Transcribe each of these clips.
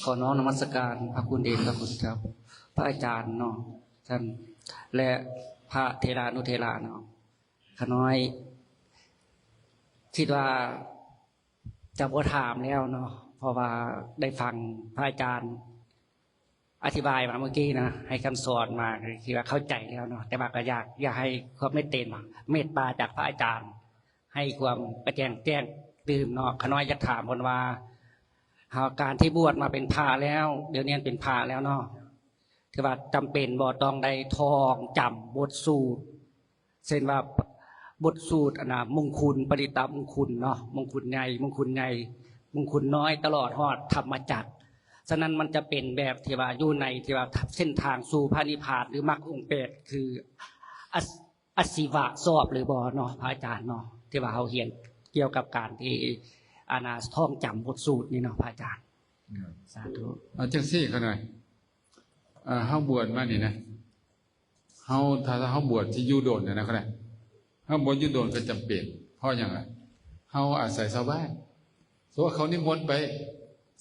ຂໍນ້ອມນະມັດສະການພະຄຸນເດດພະຄຸນເຈົ້າ ພະອາຈານເນາະ ທ່ານ ແລະ ພະເຖລານຸເຖລະເນາະ. ຂ້ານ້ອຍຄິດວ່າຈະບໍ່ຖາມແລ້ວເນາະ ເພາະວ່າໄດ້ຟັງພະອາຈານ ອະທິບາຍມາເມື່ອກີ້ນະ ໃຫ້ຄຳສອນມາ ຄືວ່າເຂົ້າໃຈແລ້ວເນາະ ແຕ່ວ່າກໍຢາກ ຢາກໃຫ້ຄວາມເມດເຕນ ເມດຕາຈາກພະອາຈານ ໃຫ້ຄວາມກະຈ່າງແຈ້ງຕື່ມເນາະ. ຂ້ານ້ອຍຢາກຖາມເພິ່ນວ່າ ເຮົາ ການທີ່ບວດມາເປັນພະແລ້ວ ດຽວນີ້ເປັນພະແລ້ວເນາະ ຖືວ່າຈຳເປັນບໍ່ຕ້ອງໄດ້ທ່ອງຈຳບົດສູດ ເຊັ່ນວ່າບົດສູດອັນນ່າ ມົງຄຸນ ປະລິດຕະມົງຄຸນເນາະ ມົງຄຸນໃຫຍ່ ມົງຄຸນໃຫຍ່ ມົງຄຸນນ້ອຍ ຕະຫຼອດຮອດທຳມະຈັກ. ສະນັ້ນມັນຈະເປັນແບບທີ່ວ່າຢູ່ໃນທີ່ວ່າເສັ້ນທາງສູ່ພະນິບພານ ຫຼື ມັກອົງແປດ ຄືອາ ອາຊີວະຊອບຫຼືບໍ່ເນາະ ພະອາຈານເນາະ ທີ່ວ່າເຮົາຮຽນກ່ຽວກັບການທີ່ ອັນນ່າ ທ່ອງຈຳບົດສູດນີ້ເນາະ ພະອາຈານ. ສາທຸ. ເອົາຈັ່ງຊີ້ຂ້ານ້ອຍ ເຮົາບວດມານີ້ນະ ເຮົາ ຖ້າເຮົາບວດທີ່ຢູ່ດົນນະ ເຮົາບວດຢູ່ດົນກໍຈຳເປັນ. ເພາະຫຍັງລະ? ເຮົາອາໄສຊາວບ້ານ. ສົມມຸດວ່າເຂົານິມົນໄປ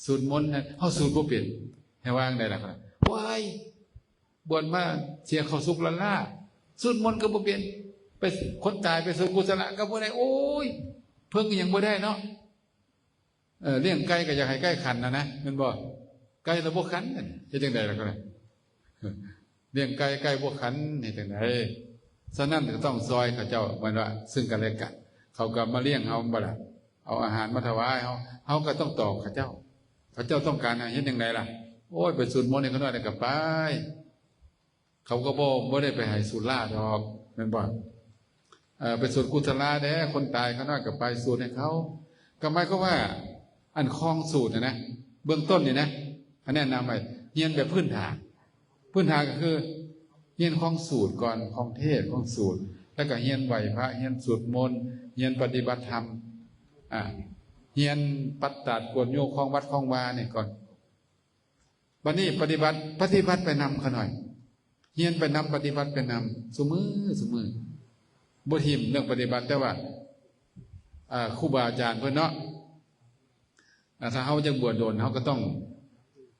ສູດມົນນະ ເຮົາສູດບໍ່ເປັນ ໃຫ້ວ່າຈັ່ງໃດລະ? ໂອ້ຍ ບວດມາເສຍເຂົ້າສຸກລ້າໆ ສູດມົນກໍບໍ່ເປັນ ໄປ ຄົນຕາຍໄປສູດກຸສະລະກໍບໍ່ໄດ້. ໂອ້ຍ ເພິ່ງອີ່ຫຍັງບໍ່ໄດ້ເນາະ. ເອີ ລ້ຽງໄກ່ກໍຢາກໃຫ້ໄກ່ຂັນນະນະ ແມ່ນບໍ່? ໄກ່ລະບໍ່ຂັນ ເຮັດຈັ່ງໃດລະ? ລ້ຽງໄກ່ ໄກ່ບໍ່ຂັນ ເຮັດຈັ່ງໃດ? ສະນັ້ນກໍຕ້ອງຊ່ອຍເຂົາເຈົ້າ ແມ່ນວ່າ ຊຶ່ງກັນແລະກັນ ເຂົາກໍມາລ້ຽງເຮົາ ແມ່ນບໍ່ລະ? ເອົາອາຫານມາຖວາຍເຮົາ ເຮົາກໍຕ້ອງຕອບເຂົາເຈົ້າ. ເຂົາເຈົ້າຕ້ອງການໃຫ້ເຮັດຈັ່ງໃດລະ? ໂອ້ຍ ໄປສູດມົນໃຫ້ເຂົາໜ້ອຍ ແລ້ວກໍໄປ. ເຂົາກໍບໍ່ ບໍ່ໄດ້ໄປໃຫ້ສູດລ້າດອກ ແມ່ນບໍ່? ເອີ ໄປສູດກຸສະລາແດ່ ຄົນຕາຍເຂົານ້ອຍກໍໄປສູດໃຫ້ເຂົາ. ກໍໝາຍຄວາມວ່າ ອັນຄອງສູດນະນະ ເບື້ອງຕົ້ນນີ້ນະ ອັນແນະນຳໄວ້ ຮຽນແບບພື້ນຖານ. ພື້ນຖານກໍຄືຮຽນຄອງສູດກ່ອນ ຄອງເທດ ຄອງສູດ ແລ້ວກໍຮຽນໄຫວ້ພະ ຮຽນສວດມົນ ຮຽນປະຕິບັດທຳ ອາ ຮຽນປັດຕາດກວດໂຍ ຄອງວັດຄອງວານີ້ກ່ອນ. ບັດນີ້ປະຕິບັດ ປະຕິບັດໄປນຳຂ້ານ້ອຍ ຮຽນໄປນຳ ປະຕິບັດໄປນຳ ຊຸມື້ ຊຸມື້ ບໍ່ຖິ້ມເລື່ອງປະຕິບັດ. ແຕ່ວ່າ ອາ ຄູບາອາຈານເພິ່ນເນາະ ອາ ຖ້າເຮົາຢາກບວດດົນ ເຮົາກໍຕ້ອງ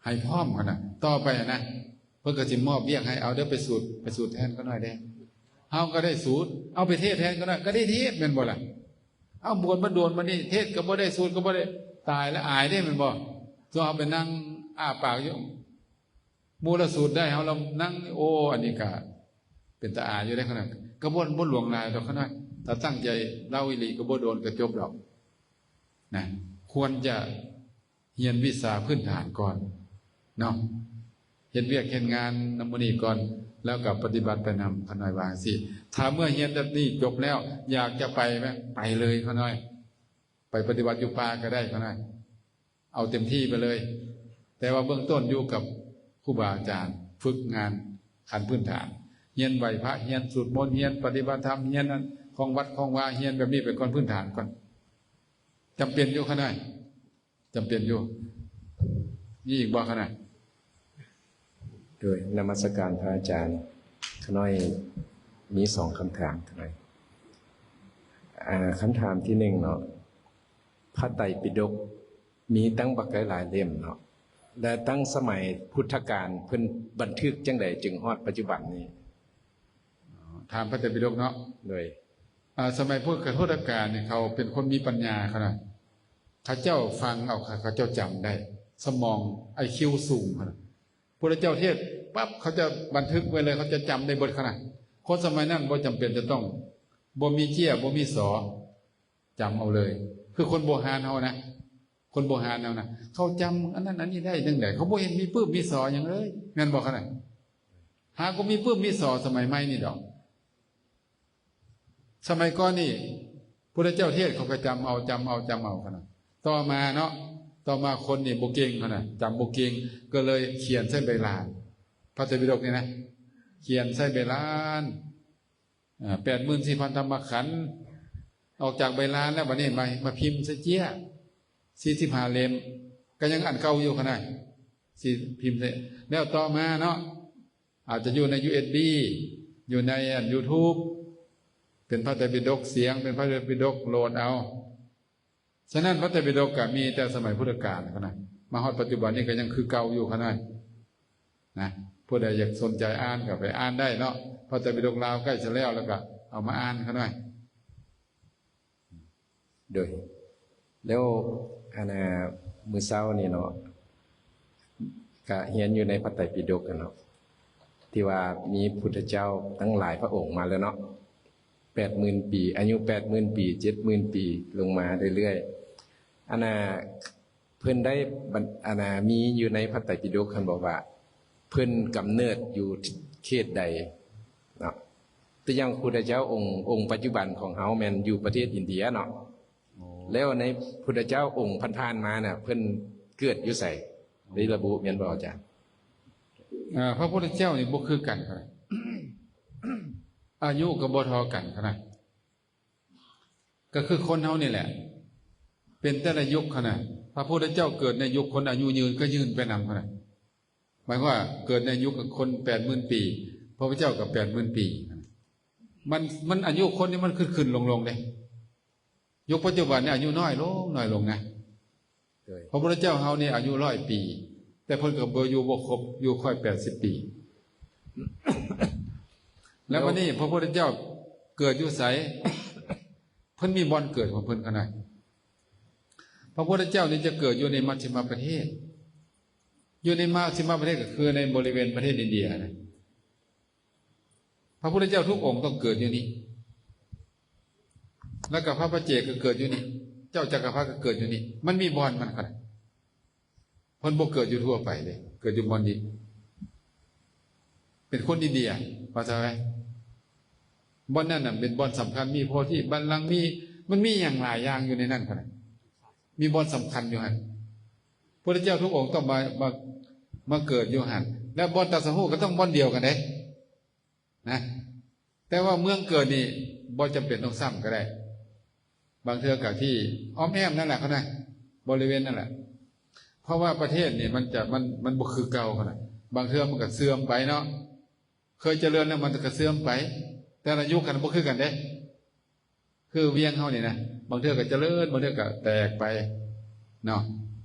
ໃຫ້ພ້ອມຫັ້ນນະ. ຕໍ່ໄປຫັ້ນນະ ເພິ່ນກໍຊິມອບວຽກໃຫ້ ເອົາເດີ ໄປສູດ ໄປສູດແທນຂ້ານ້ອຍແດ່ ເຮົາກໍໄດ້ສູດ ເອົາໄປເທດແທນຂ້ານ້ອຍ ກໍໄດ້ເທດ ແມ່ນບໍ່ລະ? ເອົາ ບວດມາດົນ ບັດນີ້ເທດກໍບໍ່ໄດ້ ສູດກໍບໍ່ໄດ້ ຕາຍແລ້ວອາຍເດ້ ແມ່ນບໍ່? ສ່ວນເຮົາໄປນັ່ງອ້າປາກຢູ່ ໝູ່ລະສູດໄດ້ ເຮົາລະນັ່ງ ໂອ້ ອັນນີ້ກະເປັນຕາອາຍຢູ່ເດ້ຂະນ້ອຍ. ກະບໍ່ ບໍ່ຫຼວງຫຼາຍດອກຂະນ້ອຍ ຖ້າຕັ້ງໃຈເລົ່າອີ່ຫຼີກະບໍ່ດົນກະຈົບດອກນະ. ຄວນຈະຮຽນວິຊາພື້ນຖານກ່ອນເນາະ ເຮັດວຽກເຮັດງານນຳໝູ່ນີ້ກ່ອນ ແລ້ວກະປະຕິບັດໄປນຳ ຂະນ້ອຍວ່າຈັ່ງຊີ້. ຖ້າເມື່ອຮຽນແບບນີ້ຈົບແລ້ວ ຢາກຈະໄປໄໝ? ໄປເລີຍຂະນ້ອຍ ໄປປະຕິບັດຢູ່ປ່າກະໄດ້ຂະນ້ອຍ ເອົາເຕັມທີ່ໄປເລີຍ. ແຕ່ວ່າເບື້ອງຕົ້ນຢູ່ກັບຄູບາອາຈານ ຝຶກງານຂັ້ນພື້ນຖານ ຮຽນໄຫວ້ພະ ຮຽນສວດມົນ ຮຽນປະຕິບັດທຳ ຮຽນອັນຂອງວັດຂອງວາ ຮຽນແບບນີ້ໄປກ່ອນ ພື້ນຖານກ່ອນ. ຈຳເປັນຢູ່ຂະນ້ອຍ ຈຳເປັນຢູ່. ມີອີກບໍ່ຂະນ້ອຍ? ໂດຍ ນະມັດສະການພະອາຈານ. ຂະນ້ອຍມີສອງຄຳຖາມຂະນ້ອຍ. ອາ ຄຳຖາມທີໜຶ່ງເນາະ ພະໄຕປິດົກມີຕັ້ງບັກຫຼາຍໆເຫຼັ້ມເນາະ ແລະ ຕັ້ງສະໄໝພຸດທະການເພິ່ນບັນທຶກຈັ່ງໃດຈຶ່ງຮອດປັດຈຸບັນນີ້? ຖາມພະໄຕປິດົກເນາະ. ໂດຍ ອາ ສະໄໝພຸດທະການນີ້ ເຂົາເປັນຄົນມີປັນຍາຂະນ້ອຍ ເຂົາເຈົ້າຟັງເອົາ ເຂົາເຈົ້າຈຳໄດ້ ສະໝອງ ໄອຄິວ ສູງຂະນ້ອຍ. ພຸດທະເຈົ້າເທດປັບ ເຂົາຈະບັນທຶກໄວ້ເລີຍ ເຂົາຈະຈຳໄດ້ເບິດຂະນ້ອຍ. ຄົນສະໄໝນັ້ນບໍ່ຈຳເປັນຈະຕ້ອງ ບໍ່ມີເຈ້ຍ ບໍ່ມີສໍ ຈຳເອົາເລີຍ. ຄືຄົນໂບຮານເຮົານະ ຄົນໂບຮານເຮົານະ ເຂົາຈຳອັນນັ້ນອັນນີ້ໄດ້ຈັ່ງໃດ? ເຂົາບໍ່ເຫັນມີປຶ້ມມີສໍຫຍັງເລີຍ ແມ່ນບໍ່ຂະນ້ອຍ? ຫາກໍມີປຶ້ມມີສໍສະໄໝໃໝ່ນີ້ດອກ. ສະໄໝກ່ອນນີ້ ພຸດທະເຈົ້າເທດ ເຂົາກໍຈຳເອົາ ຈຳເອົາ ຈຳເອົາຂະນ້ອຍ. ຕໍ່ມາເນາະ ຕໍ່ມາຄົນນີ້ບໍ່ເກັ່ງຂະນ້ອຍ ຈຳບໍ່ເກັ່ງ ກໍເລີຍຂຽນໃສ່ໃບລານ ພະໄຕປິດົກນີ້ນະ ຂຽນໃສ່ໃບລານ ອາ ແປດໝື່ນສີ່ພັນທຳມະຂັນ ອອກຈາກໃບລານແລ້ວ ບັດນີ້ມາ ມາພິມໃສ່ເຈ້ຍ ສີ່ສິບຫ້າເຫຼັ້ມ ກໍຍັງອັນເກົ່າຢູ່ຂະນ້ອຍ ຊິພິມໃສ່. ແລ້ວຕໍ່ມາເນາະ ອາດຈະຢູ່ໃນຢູເອັສບີ ຢູ່ໃນອັນຢູທູບ ເປັນພະໄຕປິດົກສຽງ ເປັນພະໄຕປິດົກໂຫຼດເອົາ. ສະນັ້ນພະໄຕປິດົກກະມີແຕ່ສະໄໝພຸດທະການເທົ່ານັ້ນ ມາຮອດປັດຈຸບັນນີ້ກໍຍັງຄືເກົ່າຢູ່ຂະນ້ອຍນະ. ຜູ້ໃດຢາກສົນໃຈອ່ານກໍໄປອ່ານໄດ້ເນາະ, ພະໄຕປິດົກລາວໃກ້ຈະແລ້ວ ແລ້ວກໍເອົາມາອ່ານຂະນ້ອຍ. ໂດຍ ແລ້ວ ອັນນ່າ ມື້ເຊົ້ານີ້ເນາະ ກະຮຽນຢູ່ໃນພະໄຕປິດົກຫັ້ນເນາະ ທີ່ວ່າມີພຸດທະເຈົ້າຕັ້ງຫຼາຍພະອົງມາແລ້ວເນາະ ແປດໝື່ນປີ, ອາຍຸແປດໝື່ນປີ ເຈັດໝື່ນປີ ລົງມາເລື້ອຍໆ. ອັນນ່າ ເພິ່ນໄດ້ບັນ ອັນນ່າ ມີຢູ່ໃນພະໄຕປິດົກຫັ້ນບອກວ່າ ເພິ່ນກຳເນີດຢູ່ເຂດໃດເນາະ. ຕົວຢ່າງພຸດທະເຈົ້າອົງ ອົງປັດຈຸບັນຂອງເຮົາແມ່ນຢູ່ປະເທດອິນເດຍເນາະ. ໂອ້ ແລ້ວໃນພຸດທະເຈົ້າອົງຜ່ານໆມານະ ເພິ່ນເກີດຢູ່ໃສ? ໄດ້ລະບຸແມ່ນບໍ່ອາຈານ? ເອີ ພະພຸດທະເຈົ້ານີ້ບໍ່ຄືກັນເທົ່າໃດ, ອາຍຸກໍບໍ່ທໍ່ກັນເທົ່າໃດ. ກໍຄືຄົນເຮົານີ້ແຫຼະ ເປັນແຕ່ລະຍຸກຫັ້ນນະ. ພະພຸດທະເຈົ້າເກີດໃນຍຸກຄົນອາຍຸຍືນ ກໍຍືນໄປນຳຫັ້ນນະ. ໝາຍຄວາມວ່າເກີດໃນຍຸກຄົນແປດໝື່ນປີ ພະພຸດທະເຈົ້າກໍແປດໝື່ນປີ. ມັນ ມັນອາຍຸຄົນນີ້ມັນຂຶ້ນໆລົງໆເດ້. ຍຸກປັດຈຸບັນນີ້ອາຍຸນ້ອຍລົງ ນ້ອຍລົງນະ. ໂດຍ ພະພຸດທະເຈົ້າເຮົານີ້ອາຍຸຮ້ອຍປີ ແຕ່ເພິ່ນກໍບໍ່ຢູ່ບໍ່ຄົບ ຢູ່ຄ່ອຍແປດສິບປີ. ແລ້ວບັດນີ້ພະພຸດທະເຈົ້າເກີດຢູ່ໃສ? ເພິ່ນມີບ່ອນເກີດຂອງເພິ່ນຂະນ້ອຍ. ພະພຸດທະເຈົ້ານີ້ຈະເກີດຢູ່ໃນມັດຊິມະປະເທດ, ຢູ່ໃນມັດຊິມະປະເທດກໍຄືໃນບໍລິເວນປະເທດອິນເດຍນະ. ພະພຸດທະເຈົ້າທຸກອົງຕ້ອງເກີດຢູ່ນີ້ ແລ້ວກໍພະປັດເຈກກໍເກີດຢູ່ນີ້, ເຈົ້າຈັກກະພັດກໍເກີດຢູ່ນີ້. ມັນມີບ່ອນມັນຂະໜາດ. ເພິ່ນບໍ່ເກີດຢູ່ທົ່ວໄປເດ້, ເກີດຢູ່ບ່ອນນີ້ ເປັນຄົນອິນເດຍ ວ່າຊະ. ບ່ອນນັ້ນນະເປັນບ່ອນສຳຄັນ, ມີໂພທິບັນລັງ, ມີ ມັນມີຫຍັງຫຼາຍຢ່າງຢູ່ໃນນັ້ນຂະໜາດ, ມີບ່ອນສຳຄັນຢູ່ຫັ້ນ. ພະພຸດທະເຈົ້າທຸກອົງຕ້ອງມາ ມາ ມາເກີດຢູ່ຫັ້ນ ແລະ ບ່ອນຕັດສະຮູ້ກໍຕ້ອງບ່ອນດຽວກັນເດ້ນະ. ແຕ່ວ່າເມືອງເກີດນີ້ບໍ່ຈຳເປັນຕ້ອງຊ້ຳກໍໄດ້, ບາງເທື່ອກໍທີ່ອ້ອມແອ້ມນັ້ນແຫຼະເຂົານະ, ບໍລິເວນນັ້ນແຫຼະ. ເພາະວ່າປະເທດນີ້ມັນຈະ ມັນ ມັນບໍ່ຄືເກົ່າເຂົານະ, ບາງເທື່ອມັນກໍເສື່ອມໄປເນາະ. ເຄີຍຈະເລີນແລ້ວມັນກໍເສື່ອມໄປ, ແຕ່ລະຍຸກຫັ້ນບໍ່ຄືກັນເດ້. ຄືວຽງເຮົານີ້ນະ ບາງເທື່ອກໍຈະເລີນ ບາງເທື່ອກໍແຕກໄປເນາະ.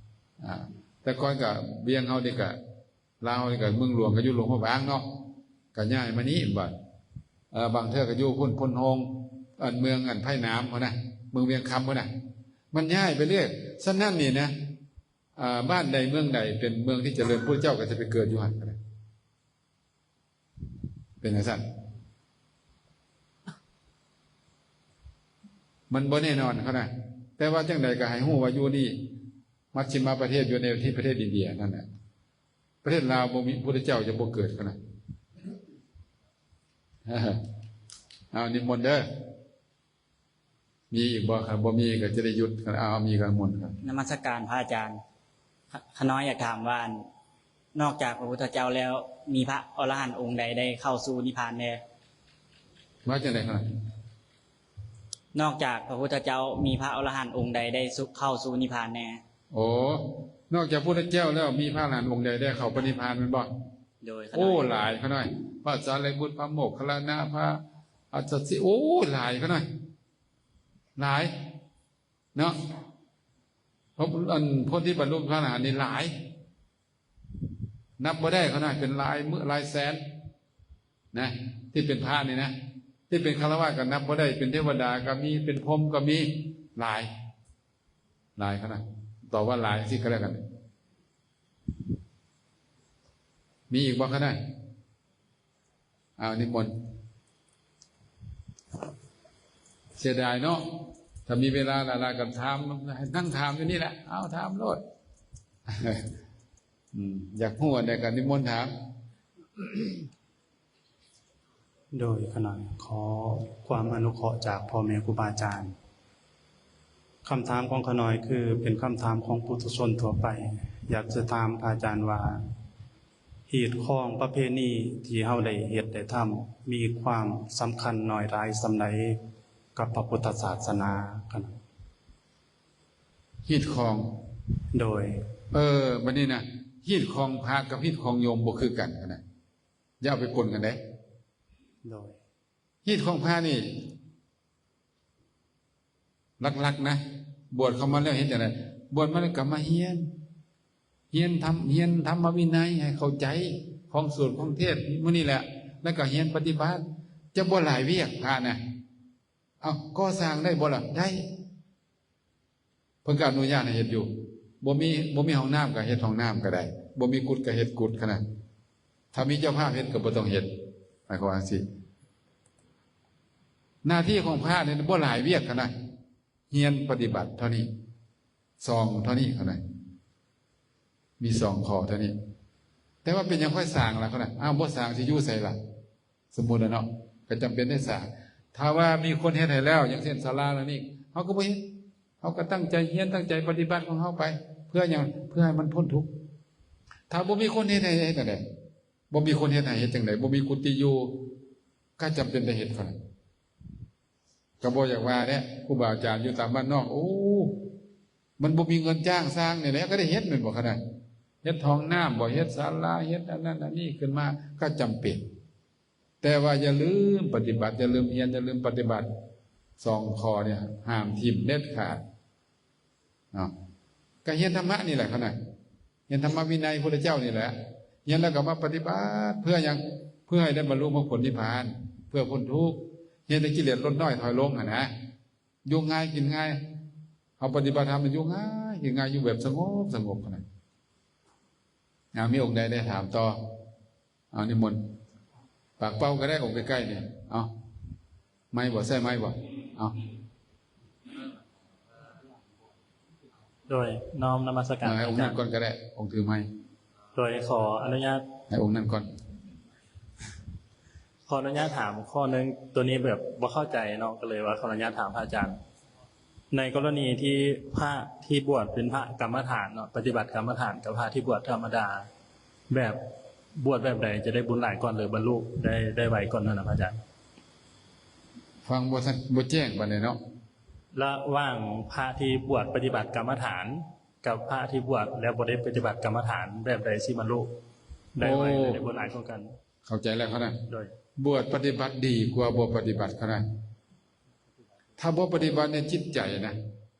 ອາ ແຕ່ກ່ອນກໍວຽງເຮົານີ້ກໍ ລາວນີ້ກໍເມືອງຫຼວງກໍຢູ່ຫຼວງພະບາງເນາະ, ກໍຍ້າຍມານີ້ບາດ ເອີ ບາງເທື່ອກໍຢູ່ພຸ້ນໂພນໂຮງ ອັນເມືອງອັນໄຜ່ໜາມພຸ້ນນະ, ເມືອງວຽງຄຳພຸ້ນນະ, ມັນຍ້າຍໄປເລື້ອຍ. ສະນັ້ນນີ້ນະ ອາ ບ້ານໃດເມືອງໃດເປັນເມືອງທີ່ຈະເລີນ ພະພຸດທະເຈົ້າກໍຈະໄປເກີດຢູ່ຫັ້ນກໍໄດ້. ເປັນຈັ່ງຊັ້ນ ມັນບໍ່ແນ່ນອນເຂົານະ. ແຕ່ວ່າຈັ່ງໃດກໍໃຫ້ຮູ້ວ່າຢູ່ນີ້ ມັດຊິມະປະເທດ ຢູ່ໃນທີ່ປະເທດອິນເດຍນັ້ນແຫຼະ. ປະເທດລາວບໍ່ມີ ພຸດທະເຈົ້າຈະບໍ່ເກີດເຂົານະ. ເອົາ ນິມົນເດີ. ມີອີກບໍ່? ຄັນບໍ່ມີກໍຈະໄດ້ຢຸດ, ຄັນ ເອົາ ມີກໍມົນ. ນະມັດສະການພະອາຈານ. ຂະ ຂະນ້ອຍຢາກຖາມວ່າ ນອກຈາກພະພຸດທະເຈົ້າແລ້ວ ມີພະອໍລະຫັນອົງໃດໄດ້ເຂົ້າສູ່ນິບພານແດ່? ວ່າຈັ່ງໃດຂະນ້ອຍ? ນອກຈາກພະພຸດທະເຈົ້າ ມີພະອໍລະຫັນອົງໃດໄດ້ສູ່ ເຂົ້າສູ່ນິບພານແດ່? ໂອ້ ນອກຈາກພຸດທະເຈົ້າແລ້ວ ມີພະອໍລະຫັນອົງໃດໄດ້ເຂົ້າພະນິບພານແມ່ນບໍ່? ໂດຍ ໂອ້ ຂະນ້ອຍ ຫຼາຍຂະນ້ອຍ. ພະສາລີບຸດ ພະໂມກຄັນລານະ ພະອັດສະຊີ ໂອ້ ຫຼາຍຂະນ້ອຍ. ຫຼາຍເນາະ. ເພາະອັນ ຄົນທີ່ບັນລຸພະອະລະຫັນນີ້ຫຼາຍ ນັບບໍ່ໄດ້ຂະນ້ອຍ, ເປັນຫຼາຍໝື່ນຫຼາຍແສນນະ ທີ່ເປັນພະນີ້ນະ. ທີ່ເປັນຄາລະວາດກໍນັບບໍ່ໄດ້, ເປັນເທວະດາກໍມີ, ເປັນພົມກໍມີ, ຫຼາຍ ຫຼາຍຂະນ້ອຍ. ຕອບວ່າຫຼາຍຊີ້ກໍແລ້ວກັນ. ມີອີກບໍ່ຂະນ້ອຍ? ເອົາ ນິມົນ. ເສຍດາຍເນາະ, ຖ້າມີເວລາຫຼາຍໆກໍຖາມ, ໃຫ້ນັ່ງຖາມຢູ່ນີ້ແຫຼະ. ເອົາ ຖາມໂລດ. ອືມ ຢາກຮູ້ອັນໃດກໍນິມົນຖາມ. ໂດຍ ຂະນ້ອຍ ຂໍຄວາມອະນຸເຄາະຈາກພໍ່ແມ່ຄູບາອາຈານ. ຄຳຖາມຂອງຂະນ້ອຍຄືເປັນຄຳຖາມຂອງປຸຖຸຊົນທົ່ວໄປ, ຢາກຈະຖາມພະອາຈານວ່າ ຮີດຄອງປະເພນີທີ່ເຮົາໄດ້ເຮັດໄດ້ທຳ ມີຄວາມສຳຄັນໜ້ອຍຫຼາຍສ່ຳໃດກັບພະພຸດທະສາສະໜາ? ຮີດຄອງ. ໂດຍ. ເອີ ບັດນີ້ນະ ຮີດຄອງພະກັບຮີດຄອງໂຍມບໍ່ຄືກັນນະ. ຢ່າເອົາໄປປົນກັນເດ້. ໂດຍ. ຮີດຄອງພະນີ້ ຫຼັກໆນະ ບວດເຂົ້າມາແລ້ວເຮັດຈັ່ງໃດ? ບວດມາແລ້ວກໍມາຮຽນ ຮຽນທຳ ຮຽນທຳມະວິໄນໃຫ້ເຂົ້າໃຈ ຂອງສູດຂອງເທດມື້ນີ້ແຫຼະ ແລ້ວກໍຮຽນປະຕິບັດ. ຈະບໍ່ຫຼາຍວຽກພະນະ. ເອົາ ກໍ່ສ້າງໄດ້ບໍ່ລະ? ໄດ້. ເພິ່ນກໍອະນຸຍາດໃຫ້ເຮັດຢູ່. ບໍ່ມີ ບໍ່ມີຫ້ອງນ້ຳກໍເຮັດຫ້ອງນ້ຳກໍໄດ້. ບໍ່ມີກຸດກໍເຮັດກຸດຫັ້ນນະ. ຖ້າມີເຈົ້າພາບເຮັດກໍບໍ່ຕ້ອງເຮັດ. ໝາຍຄວາມວ່າຈັ່ງຊີ້. ໜ້າທີ່ຂອງພະນີ້ບໍ່ຫຼາຍວຽກຫັ້ນນະ. ຮຽນປະຕິບັດເທົ່ານີ້ ຊອງເທົ່ານີ້ເທົ່ານັ້ນ ມີຊອງຂໍ້ເທົ່ານີ້. ແຕ່ວ່າເປັນຫຍັງຄ່ອຍສ້າງລະ? ເຂົານະ ອ້າວ ບໍ່ສ້າງຊິຢູ່ໃສລະ? ສົມມຸດນະເນາະ ກໍຈຳເປັນໄດ້ສ້າງ. ຖ້າວ່າມີຄົນເຮັດໃຫ້ແລ້ວ ຢ່າງເຊັ່ນສາລາຫຼັງນີ້ ເຮົາກໍບໍ່ເຮັດ. ເຮົາກໍຕັ້ງໃຈຮຽນ ຕັ້ງໃຈປະຕິບັດຂອງເຮົາໄປ. ເພື່ອຫຍັງ? ເພື່ອໃຫ້ມັນພົ້ນທຸກ. ຖ້າບໍ່ມີຄົນເຮັດໃຫ້ ເຮັດຈັ່ງໃດ? ບໍ່ມີຄົນເຮັດໃຫ້ ເຮັດຈັ່ງໃດ? ບໍ່ມີກຸຕິຢູ່ ກໍຈຳເປັນໄດ້ເຮັດເທົ່ານັ້ນ. ກໍບໍ່ຢາກວ່າເດ້ ຄູບາອາຈານຢູ່ຕາມບ້ານນອກ ໂອ້ ມັນບໍ່ມີເງິນຈ້າງສ້າງນີ້ແຫຼະ ກໍໄດ້ເຮັດແມ່ນບໍ່ຄະນະ? ເຮັດຫ້ອງນ້ຳບໍ່ ເຮັດສາລາ ເຮັດອັນນັ້ນອັນນີ້ຂຶ້ນມາ ກໍຈຳເປັນ. ແຕ່ວ່າຢ່າລືມປະຕິບັດ ຢ່າລືມຮຽນ ຢ່າລືມປະຕິບັດ. ສອງຂໍ້ນີ້ຫ້າມຖິ້ມເດັດຂາດເນາະ. ກໍຮຽນທຳມະນີ້ແຫຼະຄະນະ ຮຽນທຳມະວິໄນພຸດທະເຈົ້ານີ້ແຫຼະ. ຮຽນແລ້ວກໍມາປະຕິບັດ ເພື່ອຫຍັງ? ເພື່ອໃຫ້ໄດ້ບັນລຸມາຜົນນິບພານ ເພື່ອພົ້ນທຸກ ເຮັດໃຫ້ກິເລດລົດນ້ອຍຖອຍລົງຫັ້ນນະ. ຢູ່ງ່າຍກິນງ່າຍ ເຮົາປະຕິບັດທຳມັນຢູ່ງ່າຍກິນງ່າຍ ຢູ່ແບບສະຫງົບ ສະຫງົບຫັ້ນນະ. ອາ ມີອົງໃດໄດ້ຖາມຕໍ່? ເອົາ ນິມົນ ປາກເປົ່າກໍໄດ້ ອົງໃກ້ໆນີ້. ເອົາ ໄມບໍ່? ໃຊ້ໄມບໍ່? ເອົາ ໂດຍ ນ້ອມນະມັດສະການ ໃຫ້ອົງນັ້ນກ່ອນກໍໄດ້ ອົງຖືໄມ. ໂດຍ ຂໍອະນຸຍາດ ໃຫ້ອົງນັ້ນກ່ອນ ຂໍອະນຸຍາດຖາມຂໍ້ໜຶ່ງ ໂຕນີ້ແບບບໍ່ເຂົ້າໃຈເນາະ ກໍເລີຍວ່າຂໍອະນຸຍາດຖາມພະອາຈານ. ໃນກໍລະນີທີ່ພະທີ່ບວດເປັນພະກຳມະຖານເນາະ ປະຕິບັດກຳມະຖານ ກັບພະທີ່ບວດທຳມະດາ ແບບບວດແບບໃດຈະໄດ້ບຸນຫຼາຍກ່ອນ ຫຼືບັນລຸໄດ້ ໄດ້ໄວກ່ອນນັ້ນນະພະອາຈານ? ຟັງບໍ່ທັນ ບໍ່ແຈ້ງປານໃດເນາະ. ລະຫວ່າງພະທີ່ບວດປະຕິບັດກຳມະຖານ ກັບພະທີ່ບວດແລ້ວບໍ່ໄດ້ປະຕິບັດກຳມະຖານ ແບບໃດຊິບັນລຸໄດ້ໄວ ໂອ້ ແລະ ໄດ້ບຸນຫຼາຍກວ່າກັນ? ເຂົ້າໃຈແລ້ວເຂົານະ. ໂດຍ ບວດປະຕິບັດດີກວ່າບໍ່ປະຕິບັດເຂົານະ. ຖ້າບໍ່ປະຕິບັດໃນຈິດໃຈນະ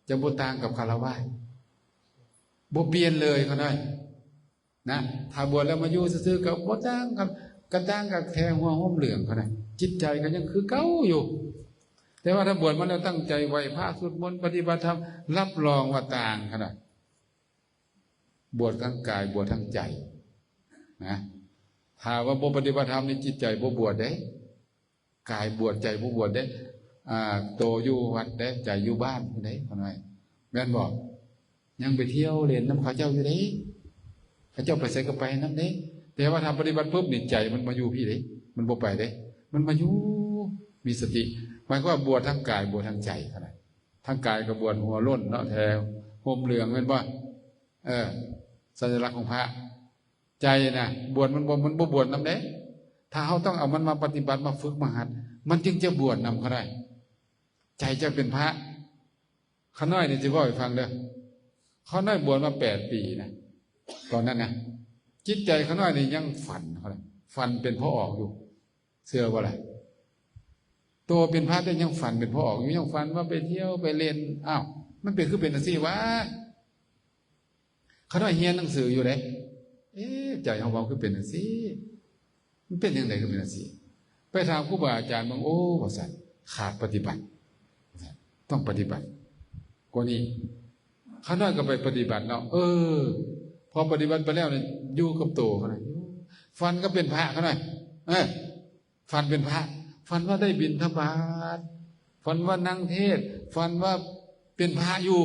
ຈະບໍ່ຕ່າງກັບຄາລະວາດ ບໍ່ປ່ຽນເລີຍເຂົານະ. ນະ ຖ້າບວດແລ້ວມາຢູ່ຊື່ໆ ກໍບໍ່ຕ່າງກັບ ກໍຕ່າງກັບແຄ່ຫົວຫົ່ມເຫຼືອງເທົ່ານັ້ນ ຈິດໃຈກໍຍັງຄືເກົ່າຢູ່. ແຕ່ວ່າຖ້າບວດມາແລ້ວຕັ້ງໃຈໄຫວ້ພະ ສວດມົນ ປະຕິບັດທຳ ຮັບຮອງວ່າຕ່າງຂະໜາດ ບວດທັງກາຍ ບວດທັງໃຈນະ. ຖ້າວ່າບໍ່ປະຕິບັດທຳນີ້ ຈິດໃຈບໍ່ບວດເດ້. ກາຍບວດໃຈບໍ່ບວດເດ້. ອ່າ ໂຕຢູ່ວັດເດ້ ໃຈຢູ່ບ້ານພຸ້ນເດ້ ຂ້ານ້ອຍ ແມ່ນບໍ່? ຍັງໄປທ່ຽວຫຼິ້ນນຳເຂົາເຈົ້າຢູ່ເດ້ ເຂົາເຈົ້າໄປໃສກໍໄປນຳເດ້. ແຕ່ວ່າຖ້າປະຕິບັດປຶບນີ້ ໃຈມັນມາຢູ່ພີ້ເດ້ ມັນບໍ່ໄປເດ້ ມັນມາຢູ່ ມີສະຕິ. ໝາຍຄວາມວ່າບວດທັງກາຍ ບວດທັງໃຈ ທັງກາຍກໍບວດຫົວໂລ້ນເນາະ ແທ້ຫົ່ມເຫຼືອງ ແມ່ນບໍ່? ເອີ ສັນຍະລັກຂອງພະ ໃຈນະ ບວດມັນບໍ່ ມັນບໍ່ບວດນຳເດ້. ຖ້າເຮົາຕ້ອງເອົາມັນມາປະຕິບັດ ມາຝຶກມາຫັດ ມັນຈຶ່ງຈະບວດນຳເຂົາໄດ້. ໃຈຈະເປັນພະ. ຂ້ານ້ອຍນີ້ຊິເວົ້າໃຫ້ຟັງເດີ ຂ້ານ້ອຍບວດມາແປດປີນະ ຕອນນັ້ນນະ ຈິດໃຈຂ້ານ້ອຍນີ້ຍັງຝັນ ຝັນເປັນພໍອອກຢູ່. ເຊື່ອບໍ່ລະ? ໂຕເປັນພະແຕ່ຍັງຝັນເປັນພໍອອກຢູ່ ຍັງຝັນວ່າໄປທ່ຽວໄປຫຼິ້ນ. ອ້າວ ມັນເປັນ ຄືເປັນຈັ່ງຊີ້ຫວາ? ຂ້ານ້ອຍຮຽນໜັງສືຢູ່ເດ້ ເອ ໃຈຂອງເຮົາຄືເປັນຈັ່ງຊີ້? ມັນເປັນຈັ່ງໃດຄືເປັນຈັ່ງຊີ້? ໄປຖາມຄູບາອາຈານເບິ່ງ ໂອ້ ວ່າຊັ້ນ ຂາດປະຕິບັດ ວ່າຊັ້ນ ຕ້ອງປະຕິບັດກວ່ານີ້. ຂ້ານ້ອຍກໍໄປປະຕິບັດເນາະ ເອີ ພໍປະຕິບັດໄປແລ້ວນີ້ ຢູ່ກັບໂຕຂ້ານ້ອຍ ຝັນກໍເປັນພະ ຂ້ານ້ອຍ ເອີ ຝັນເປັນພະ ຝັນວ່າໄດ້ບິນທະບາດ ຝັນວ່ານັ່ງເທດ ຝັນວ່າເປັນພະຢູ່.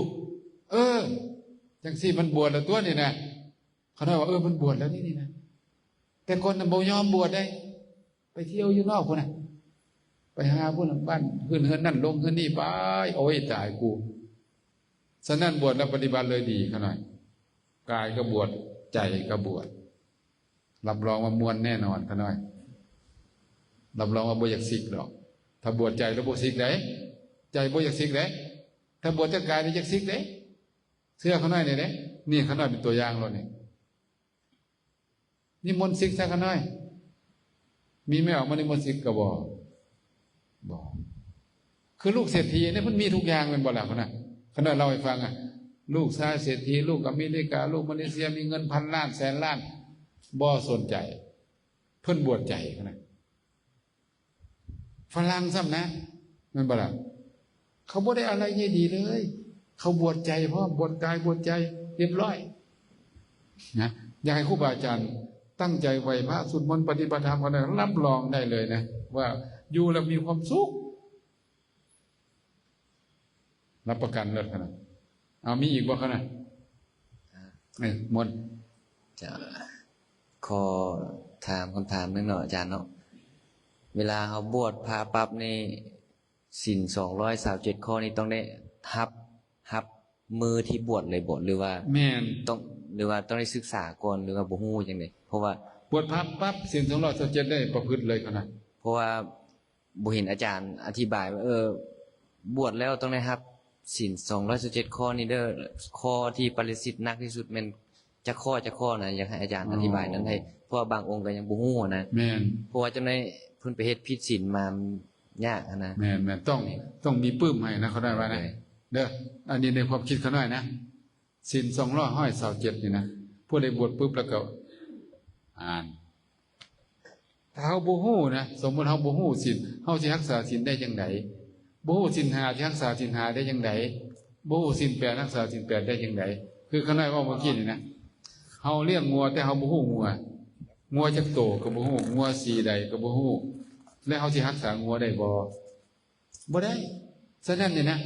ເອີ ຈັ່ງຊີ້ມັນບວດແລ້ວຕົວະນີ້ນະ. ຂ້ານ້ອຍວ່າ ເອີ ມັນບວດແລ້ວນີ້ ນີ້ນະ. ແຕ່ກ່ອນນະບໍ່ຍອມບວດເດ້ ໄປທ່ຽວຢູ່ນອກພຸ້ນນະ ໄປຫາພຸ້ນນະ ບ້ານ ເຮືອນ ເຮືອນນັ້ນລົງເຮືອນນີ້ໄປ ໂອ້ຍ ຕາຍກູ. ສະນັ້ນບວດແລ້ວປະຕິບັດເລີຍດີ ຂ້ານ້ອຍ ກາຍກໍບວດ ໃຈກໍບວດ ຮັບຮອງວ່າມ່ວນແນ່ນອນ ຂ້ານ້ອຍ ຮັບຮອງວ່າບໍ່ຢາກສິກດອກ. ຖ້າບວດໃຈແລ້ວບໍ່ສິກເດ້ ໃຈບໍ່ຢາກສິກເດ້. ຖ້າບວດແຕ່ກາຍນີ້ຢາກສິກເດ້ ເຊື່ອຂ້ານ້ອຍນີ້ເດ້. ນີ້ຂ້ານ້ອຍເປັນຕົວຢ່າງໂລດນີ້. ນິມົນສິກຊະຂ້ານ້ອຍ ມີແມ່ອອກມານິມົນສິກກໍບໍ່ ບໍ່ ຄືລູກເສດຖີນີ້ ເພິ່ນມີທຸກຢ່າງແມ່ນບໍ່ລະ? ພຸ້ນນະ ຂ້ານ້ອຍເລົ່າໃຫ້ຟັງອະ ລູກຊາຍເສດຖີ ລູກອາເມລິກາ ລູກມາເລເຊຍ ມີເງິນພັນລ້ານແສນລ້ານ ບໍ່ສົນໃຈ. ເພິ່ນບວດໃຈນະ. ຝຣັ່ງຊ້ຳນະ ແມ່ນບໍ່ລະ? ເຂົາບໍ່ໄດ້ອາໄລໃຍດີເລີຍ. ເຂົາບວດໃຈພ້ອມ ບວດກາຍບວດໃຈ ຮຽບຮ້ອຍນະ. ຢາກໃຫ້ຄູບາອາຈານຕັ້ງໃຈໄຫວ້ພະ ສວດມົນ ປະຕິບັດທຳ ເທົ່ານັ້ນ ຮັບຮອງໄດ້ເລີຍນະ ວ່າຢູ່ແລ້ວມີຄວາມສຸກ. ຮັບປະກັນເລີຍຂະໜາດ. ເອົາ ມີອີກບໍ່ຂະໜາດ? ເອີ ໝົດ. ຈະຂໍຖາມຄຳຖາມໜຶ່ງເນາະອາຈານເນາະ, ເວລາເຮົາບວດພະປັບນີ້ ສິນສອງຮ້ອຍຊາວເຈັດຂໍ້ນີ້ຕ້ອງໄດ້ຮັບ ຮັບມື້ທີ່ບວດເລີຍບໍ່ ຫຼືວ່າ ແມ່ນ ຕ້ອງ ຫຼືວ່າຕ້ອງໄດ້ສຶກສາກ່ອນ ຫຼືວ່າບໍ່ຮູ້ຈັ່ງໃດ? ເພາະວ່າ ບວດພະປັບ ສິນສອງຮ້ອຍຊາວເຈັດໄດ້ປະພຶດເລີຍຂະໜາດ. ເພາະວ່າ ບໍ່ເຫັນອາຈານອະທິບາຍວ່າ ເອີ ບວດແລ້ວຕ້ອງໄດ້ຮັບສິນສອງຮ້ອຍຊາວເຈັດຂໍ້ນີ້ເດີ, ຂໍ້ທີ່ປາລະຊິດໜັກທີ່ສຸດແມ່ນຈັກຂໍ້ ຈັກຂໍ້ນະ? ຢາກໃຫ້ອາຈານອະທິບາຍນັ້ນໃຫ້ ເພາະວ່າບາງອົງກໍຍັງບໍ່ຮູ້ນະ. ແມ່ນ. ເພາະວ່າຈັ່ງໃດເພິ່ນໄປເຮັດຜິດສິນມາ ຍາກຫັ້ນນະ. ແມ່ນໆ ຕ້ອງ ຕ້ອງມີປຶ້ມໃຫ້ນະ ເຂົາໄດ້ວ່ານະ ເດີ. ອັນນີ້ໃນຄວາມຄິດຂ້ານ້ອຍນະ. ສິນສອງຮ້ອຍຊາວເຈັດນີ້ນະ ຜູ້ໃດບວດປຶບແລ້ວກໍອ່ານ. ຖ້າເຮົາບໍ່ຮູ້ນະ, ສົມມຸດເຮົາບໍ່ຮູ້ສິນ, ເຮົາຊິຮັກສາສິນໄດ້ຈັ່ງໃດ? ບໍ່ຮູ້ສິນຫ້າ ຊິຮັກສາສິນຫ້າໄດ້ຈັ່ງໃດ? ບໍ່ຮູ້ສິນແປດ ຮັກສາສິນແປດໄດ້ຈັ່ງໃດ? ຄືຂ້ານ້ອຍເວົ້າເມື່ອກີ້ນີ້ນະ, ເຮົາລ້ຽງງົວແຕ່ເຮົາບໍ່ຮູ້ງົວ, ງົວຈັກໂຕກໍບໍ່ຮູ້, ງົວສີໃດກໍບໍ່ຮູ້, ແລ້ວເຮົາຊິຮັກສາງົວໄດ້ບໍ່? ບໍ່ໄດ້. ສະນັ້ນນີ້ນະ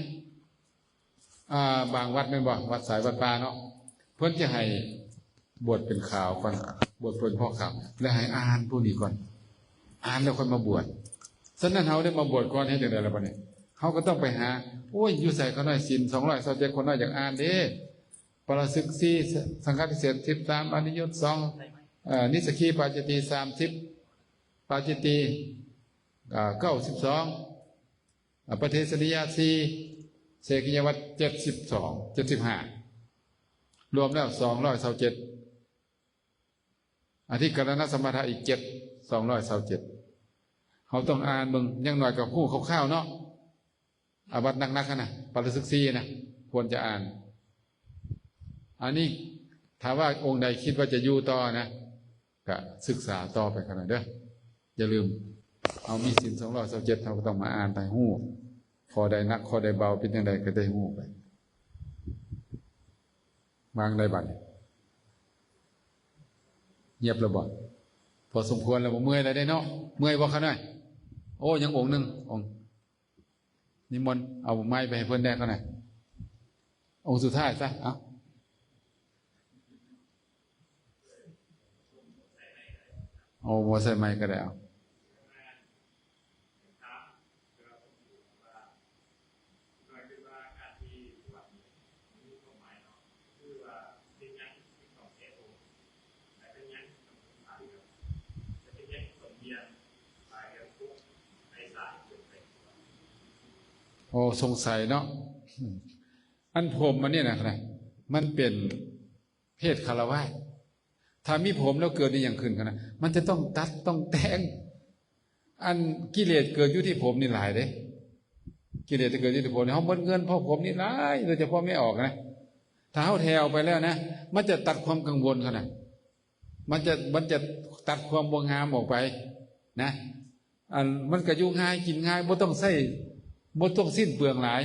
ອ່າ ບາງວັດແມ່ນບໍ່? ວັດສາຍວັດປ່າເນາະ, ເພິ່ນຈະໃຫ້ບວດເປັນຂາວກ່ອນ, ບວດເປັນພໍຂາວ ແລ້ວໃຫ້ອ່ານພວກນີ້ກ່ອນ, ອ່ານແລ້ວຄ່ອຍມາບວດ. ສະນັ້ນເຮົາໄດ້ມາບວດກ່ອນ ເຮັດຈັ່ງໃດລະບັດນີ້? ເຮົາກໍຕ້ອງໄປຫາ, ໂອ້ຍ ຢູ່ໃສຂ້ານ້ອຍ? ສິນສອງຮ້ອຍຊາວເຈັດ ຂ້ານ້ອຍຢາກອ່ານເດ້. ປາລະຊຶກສີ່, ສັງຄະຕິເສດສິບສາມ, ອະນິຍົດສອງ, ເອີ ນິດສະຄີປາຈິດຕີສາມສິບ, ປາຈິດຕີ ອ່າ ເກົ້າສິບສອງ, ອະ ປະເທສະນິຍະສີ່, ເສກະຍະວັດເຈັດສິບສອງ ເຈັດສິບຫ້າ ລວມແລ້ວສອງຮ້ອຍຊາວເຈັດ, ອະທິກາລະນະສຳປະທາອີກເຈັດ ສອງຮ້ອຍຊາວເຈັດ. ເຮົາຕ້ອງອ່ານເບິ່ງ, ຢ່າງໜ້ອຍກໍຮູ້ຄ່າວໆເນາະ. ອາວັດໜັກໆຫັ້ນນະ, ປາລະຊຶກສີ່ນະ, ຄວນຈະອ່ານ. ອັນນີ້ຖ້າວ່າອົງໃດຄິດວ່າຈະຢູ່ຕໍ່ນະ, ກະສຶກສາຕໍ່ໄປກັນເດີ. ຢ່າລືມ, ເຮົາມີສິນສອງຮ້ອຍຊາວເຈັດ ເຮົາກໍຕ້ອງມາອ່ານໄປ ຮູ້ຂໍ້ໃດໜັກ ຂໍ້ໃດເບົາ ເປັນຈັ່ງໃດກໍໄດ້ຮູ້ໄປ. ວາງໄດ້ບັດນີ້? ງຽບແລ້ວບໍ່? ພໍສົມຄວນແລ້ວບໍ່? ເມື່ອຍແລ້ວເດ້ເນາະ. ເມື່ອຍບໍ່ຂະນ້ອຍ? ໂອ້ ຍັງອົງໜຶ່ງ ອົງ. ນິມົນເອົາໄມ້ໄປໃຫ້ເພິ່ນແດ່ກ່ອນນະ, ອົງສຸດທ້າຍຊະ. ເອົາ ໂອ້ ບໍ່ໃສ່ໄມ້ກໍໄດ້. ເອົາ ໂອ້ ສົງໄສເນາະ. ອັນຜົມອັນນີ້ນະ ມັນເປັນເພດຄາລະວາດ. ຖ້າມີຜົມແລ້ວເກີດອີ່ຫຍັງຂຶ້ນຫັ້ນນະ? ມັນຈະຕ້ອງຕັດ ຕ້ອງແຕ່ງ. ອັນກິເລດເກີດຢູ່ທີ່ຜົມນີ້ຫຼາຍເດ້. ກິເລດຈະເກີດຢູ່ທີ່ຜົມນີ້. ເຮົາໝົດເງິນເພາະຜົມນີ້ຫຼາຍ, ໂດຍສະເພາະແມ່ອອກນະ. ຖ້າເຮົາແຖອອກໄປແລ້ວນະ, ມັນຈະຕັດຄວາມກັງວົນເຂົານະ. ມັນຈະ ມັນຈະຕັດຄວາມບໍ່ງາມອອກໄປນະ. ອັນ ມັນກະຢູ່ງ່າຍ ກິນງ່າຍ, ບໍ່ຕ້ອງໃຊ້ ບໍ່ຕ້ອງສິ້ນເປືອງຫຼາຍ.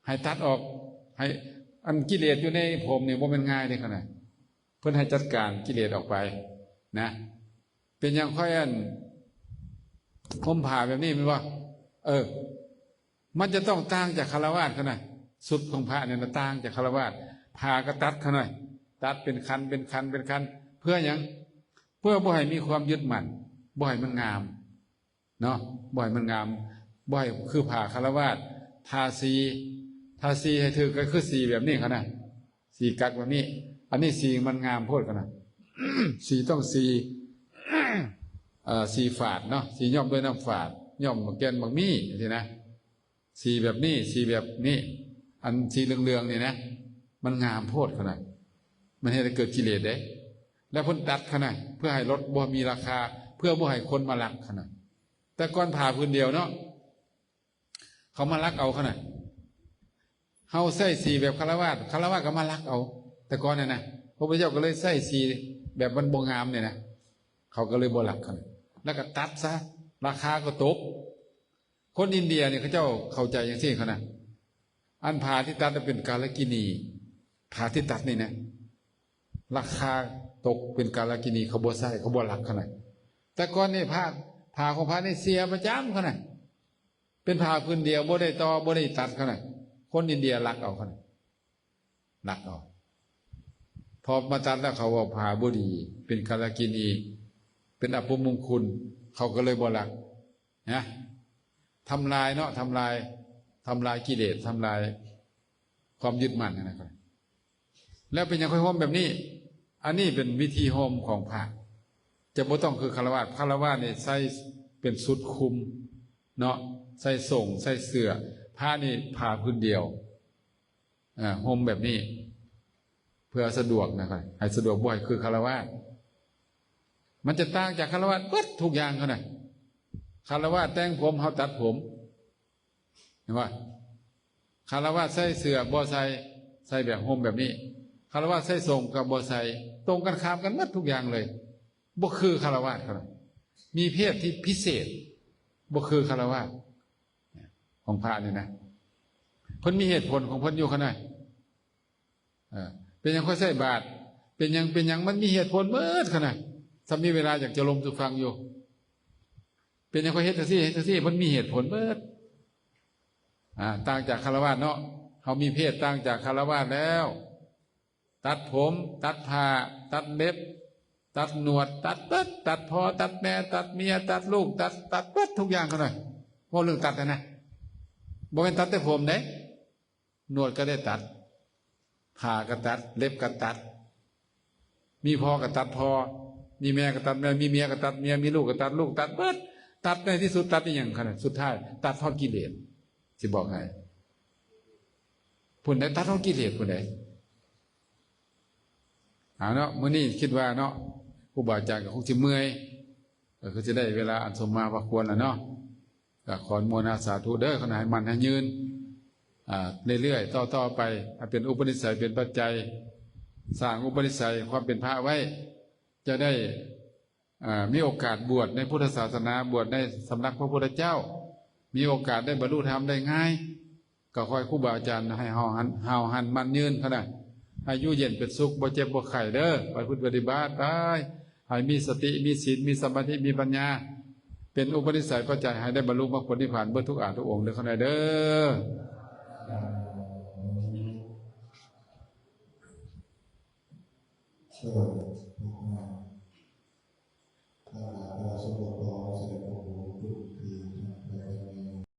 ໃຫ້ຕັດອອກ, ໃຫ້ ອັນກິເລດຢູ່ໃນຜົມນີ້ບໍ່ແມ່ນງ່າຍເດ້ຂະນະ. ເພິ່ນໃຫ້ຈັດການກິເລດອອກໄປນະ. ເປັນຫຍັງຂ້ອຍ ອັນ ຫົ່ມຜ້າແບບນີ້ແມ່ນບໍ່? ເອີ ມັນຈະຕ້ອງຕ່າງຈາກຄາລະວາດຂະນະ. ຊຸດຂອງພະນີ້ນະຕ່າງຈາກຄາລະວາດ. ຜ້າກໍຕັດຂະໜ້ອຍ, ຕັດເປັນຂັ້ນ ເປັນຂັ້ນ ເປັນຂັ້ນ. ເພື່ອຫຍັງ? ເພື່ອບໍ່ໃຫ້ມີຄວາມຍຶດໝັ້ນ, ບໍ່ໃຫ້ມັນງາມ ເນາະ, ບໍ່ໃຫ້ມັນງາມ, ບໍ່ໃຫ້ຄືຜ້າຄາລະວາດ. ທາສີ ທາສີໃຫ້ຖືກກໍຄືສີແບບນີ້ຂະນະ, ສີກັກແບບນີ້. ອັນນີ້ສີມັນງາມໂພດຂະນະ. ສີຕ້ອງສີ ເອີ ສີຝາດເນາະ, ສີຍ້ອມດ້ວຍນ້ຳຝາດ, ຍ້ອມແກ່ນບັກມີ້ຈັ່ງຊີ້ນະ. ສີແບບນີ້ ສີແບບນີ້. ອັນສີເຫຼືອງໆນີ້ນະ ມັນງາມໂພດຂະນະ, ມັນເຮັດໃຫ້ເກີດກິເລດເດ້. ແລ້ວເພິ່ນຕັດຂະນະ ເພື່ອໃຫ້ລົດບໍ່ມີລາຄາ, ເພື່ອບໍ່ໃຫ້ຄົນມາລັກຂະນະ. ແຕ່ກ່ອນຜ້າພື້ນດຽວເນາະ, ເຂົາມາລັກເອົາຂະນະ. ເຮົາໃຊ້ສີແບບຄາລະວາດ ຄາລະວາດກໍມາລັກເອົາ. ແຕ່ກ່ອນນັ້ນນະ ພະພຸດທະເຈົ້າກໍເລີຍໃຊ້ສີແບບມັນບໍ່ງາມນີ້ນະ ເຂົາກໍເລີຍບໍ່ລັກກັນ ແລ້ວກໍຕັດຊະ ລາຄາກໍຕົກ. ຄົນອິນເດຍນີ້ເຂົາເຈົ້າເຂົ້າໃຈຈັ່ງຊີ້ເຂົານະ ອັນຜ້າທີ່ຕັດເປັນກາລະກິນີ ຜ້າທີ່ຕັດນີ້ນະ ລາຄາຕົກເປັນກາລະກິນີ ເຂົາບໍ່ໃຊ້ ເຂົາບໍ່ລັກເຂົານະ. ແຕ່ກ່ອນນີ້ຜ້າ ຜ້າຂອງພະນີ້ເສຍປະຈຳເຂົານະ ເປັນຜ້າພື້ນດຽວ ບໍ່ໄດ້ຕໍ່ ບໍ່ໄດ້ຕັດເຂົານະ ຄົນອິນເດຍລັກເອົາເຂົານະ ລັກເອົາ. ພໍມາຕັດແລ້ວເຂົາເວົ້າຜ້າບໍ່ດີ ເປັນກາລະກິນີ ເປັນອັບປະມຸງຄຸນ ເຂົາກໍເລີຍບໍ່ລັກນະ ທຳລາຍເນາະ ທຳລາຍ ທຳລາຍກິເລດ ທຳລາຍຄວາມຍຶດໝັ້ນຫັ້ນນະ. ແລ້ວເປັນຫຍັງຂ້ອຍໂຮມແບບນີ້? ອັນນີ້ເປັນວິທີໂຮມຂອງພະ ຈະບໍ່ຕ້ອງຄືຄາລະວາດ. ຄາລະວາດນີ້ໃສ່ເປັນຊຸດຄຸມເນາະ ໃສ່ໂສ້ງ ໃສ່ເສື້ອ ພະນີ້ຜ້າພື້ນດຽວ ເອີ ໂຮມແບບນີ້ ເພື່ອສະດວກນະ ໃຫ້ສະດວກ ບໍ່ໃຫ້ຄືຄາລະວາດ. ມັນຈະຕ່າງຈາກຄາລະວາດເບິດທຸກຢ່າງເຂົານະ. ຄາລະວາດແຕ່ງຜົມ ເຮົາຕັດຜົມ ເຫັນບໍ່? ຄາລະວາດໃສ່ເສື້ອບໍ່ໃສ່ ໃສ່ແບບໂຮມແບບນີ້ ຄາລະວາດໃສ່ໂສ້ງກໍບໍ່ໃສ່ ຕົງກັນຂ້າມກັນໝົດທຸກຢ່າງເລີຍ ບໍ່ຄືຄາລະວາດເຂົານະ. ມີເພດທີ່ພິເສດ ບໍ່ຄືຄາລະວາດ ຂອງພະນີ້ນະ ເພິ່ນມີເຫດຜົນຂອງເພິ່ນຢູ່ເຂົານະ. ເອີ ເປັນຫຍັງຂ້ອຍໃສ່ບາດ ເປັນຫຍັງ ເປັນຫຍັງ ມັນມີເຫດຜົນເບິດເຂົານະ. ຖ້າມີເວລາຢາກຈະລົມສູ່ຟັງຢູ່ ເປັນຫຍັງຂ້ອຍເຮັດຈັ່ງຊີ້ ເຮັດຈັ່ງຊີ້ ມັນມີເຫດຜົນເບິດ. ອາ ຕ່າງຈາກຄາລະວາດເນາະ ເຮົາມີເພດຕ່າງຈາກຄາລະວາດແລ້ວ ຕັດຜົມ ຕັດຜ້າ ຕັດເລັບ ຕັດໜວດ ຕັດເບິດ ຕັດພໍ່ ຕັດແມ່ ຕັດເມຍ ຕັດລູກ ຕັດ ຕັດເບິດທຸກຢ່າງເຂົານະ. ເວົ້າເລື່ອງຕັດນະ ບໍ່ແມ່ນຕັດແຕ່ຜົມເດ້ ໜວດກໍໄດ້ຕັດ ຜ້າກໍຕັດ ເລັບກໍຕັດ ມີພໍ່ກໍຕັດພໍ່ ມີແມ່ກໍຕັດແມ່ ມີເມຍກໍຕັດເມຍ ມີລູກກໍຕັດລູກ ຕັດເບິດ ຕັດໃນທີ່ສຸດຕັດອີ່ຫຍັງຂະໜາດ ສຸດທ້າຍຕັດຮອດກິເລດ. ຊິບອກໃຫ້ ພຸ້ນໃດ ຕັດຮອດກິເລດພຸ້ນໃດ. ເອົາເນາະ ມື້ນີ້ຄິດວ່າເນາະ ຄູບາອາຈານກໍຄົງຊິເມື່ອຍ ກໍຄືຈະໄດ້ເວລາອັນສົມມາພາຄວນແລ້ວເນາະ. ກໍຂໍອະນຸໂມທະນາສາທຸເດີ ຂໍໃຫ້ໝັ້ນໃຫ້ຍືນ ອ່າ ເລື້ອຍໆ ຕໍ່ໆ ໄປ ໃຫ້ເປັນອຸປະນິໄສ ເປັນປັດໄຈ ສ້າງອຸປະນິໄສຄວາມເປັນພະໄວ້ ຈະໄດ້ ອ່າ ມີໂອກາດບວດໃນພຸດທະສາສະໜາ ບວດໃນສຳນັກພະພຸດທະເຈົ້າ ມີໂອກາດໄດ້ບັນລຸທຳໄດ້ງ່າຍ. ກໍຂໍໃຫ້ຄູບາອາຈານໃຫ້ເຮົາຫັນ ເຮົາຫັນໝັ້ນຍືນຂະໜາດ ໃຫ້ຢູ່ເຢັນເປັນສຸກ ບໍ່ເຈັບບໍ່ໄຂ້ເດີ ປະພຶດປະຕິບັດໄປ ໃຫ້ມີສະຕິ ມີສິນ ມີສະມາທິ ມີປັນຍາ ເປັນອຸປະນິໄສປັດໄຈໃຫ້ໄດ້ບັນລຸມັກຜົນນິບພານເບິດທຸກອາດທຸກອົງເດີ ຂະໜາດເດີ. ສາທຸ.